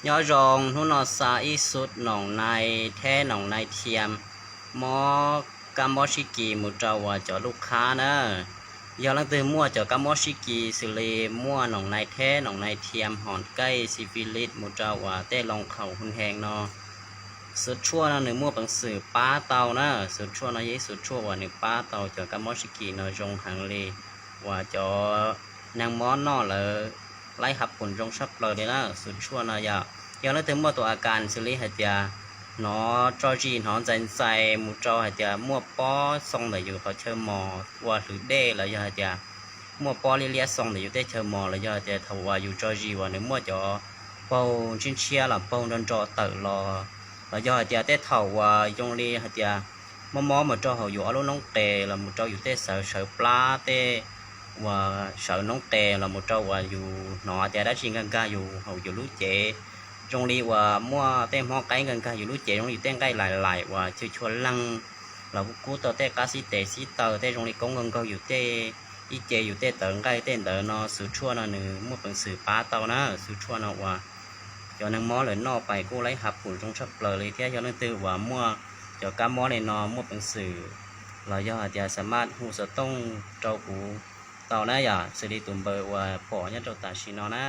Nyob zoo, hnub no xa ib xub noom nai theb noom nai thiam mob kab mob sib kis mus rau uas cov lub qhab na. Yog leej twg muaj cov kab mob sib kis xws li muaj noom nai theb noom nai thiam hom kaij syphilis mus rau uas tej loo qhaum hu hees no, xub tshuaj no nws muaj peev xwm pab tau na. Xub tshuaj no yog ib xub tshuaj uas nws pab tau cov kab mob sib kis no zoo heev li, uas cov neeg mob noj lawm laib hav pum zoo tshaj plaws li na. Xub tshuaj no yog, yog leej twg muaj tus a kas xws li hais tias hnov tso zis hnov ntxais ntxais mus rau hais tias muaj pob xoo ntawm yus qhov chaw mos ua hlwv dej los yog hais tias muaj pob liab liab xoo ntawm yus tej chaw mos los yog hais tias thaum uas yus tso zis uas nws muaj cov paug ntshiab ntshiab los paug nro nro tawm los, los yog hais tias tej thaum uas zoo li hais tias mob mob mus rau hauv yus ob lub noob qes los mus rau yus tej sawv sawv plab tej uas sawv noob qes los mus rau uas yus hnov tias dab tsi nkag nkag yus hauv yus lub cev, zoo li uas muaj tej hmob qaib nkag nkag yus lub cev zoo li yus tej nqaij laim laim uas chua chua leeg los kub kub tau tej qab xib tes xib taw tej zoo li koob nkaug nkaug yus tej ib ce yus tej tawv nqaij tej ntawd no xwv tshuaj no nws muaj peev xwm pab tau na. Xwv tshuaj no uas cov neeg mob lawm noj pais kuj laib hav pum zoo tshaj plaws li thiab yog leej twg uas muaj cov kab mob li no muaj peev xwm los yog hais tias xa maj hu xov tooj rau kuv tau na yom, xws li tus npawb uas pom nyob rau tam sim no na.